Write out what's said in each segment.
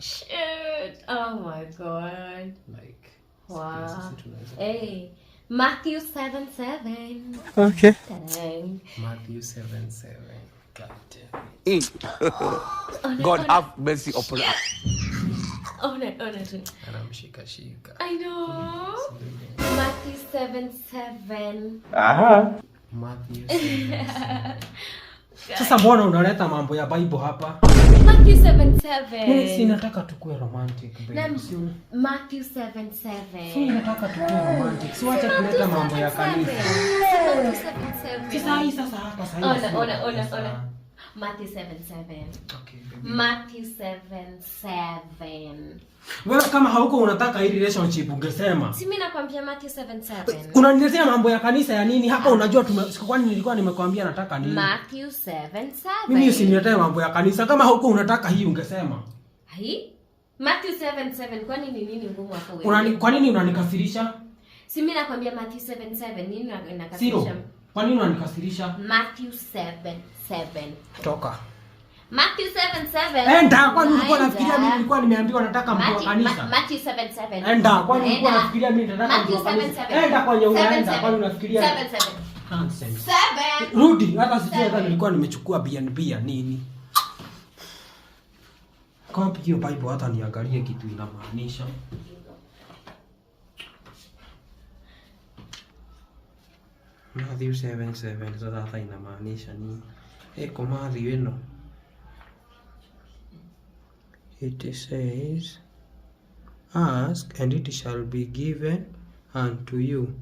Shit. Oh my God. Like, Wow. sisi tunaweza. Hey. Matthew 7:7. Okay. Dang. Matthew 7:7. God damn it. God have mercy upon us. Ona, ona tu. Anamshika shika. I know. Matthew 7:7. Matthew 7:7. Sasa mbona unaleta mambo ya Bible hapa? Matthew 7:7. Mimi si nataka tukue romantic babe. Na Si Matthew 7:7. si nataka tukue romantic. Si wacha kuleta mambo ya kanisa. Matthew 7:7. Si saa hii sasa hapa saa hii. Ona, si ona, ona, kanisa. ona. Matthew 7:7. Okay, baby. Matthew 7:7. Wewe kama hauko unataka hii relationship ungesema. Si mimi nakwambia Matthew 7:7. Unaniletea mambo ya kanisa ya nini? Hapa unajua kwani nilikuwa nimekwambia nataka nini? Matthew 7:7. Mimi usiniletee mambo ya kanisa. Kama hauko unataka hii ungesema. Hai? Matthew 7:7 kwani ni nini ngumu hapo wewe? Kwa nini unanikasirisha? Si mimi nakwambia Matthew 7:7 nini Siro. inakasirisha? Kwa nini unanikasirisha? Matthew 7:7. Toka. Matthew 7:7. Enda, kwani ulikuwa unafikiria mimi Naenda. nilikuwa nimeambiwa nataka mtu wa kanisa? Matthew 7:7. Enda, kwani ulikuwa Enda. unafikiria mimi nataka mtu Matthew wa kanisa? 7:7. Enda kwenye unaenda, 7:7. kwani unafikiria 7:7. Nonsense. 7. Rudi, hata sijui hata nilikuwa nimechukua BNB ya nini. Copy hiyo Bible hata niangalie kitu inamaanisha. Matthew 7:7 sasa hata inamaanisha nini? Eko Matthew ino. It says, ask and it shall be given unto you.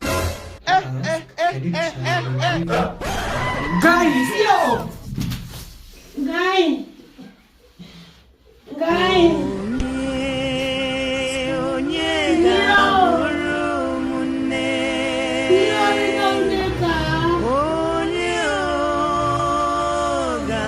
Ask and it shall be given. Guys, yo! Guys! Guys! Yo! Yo,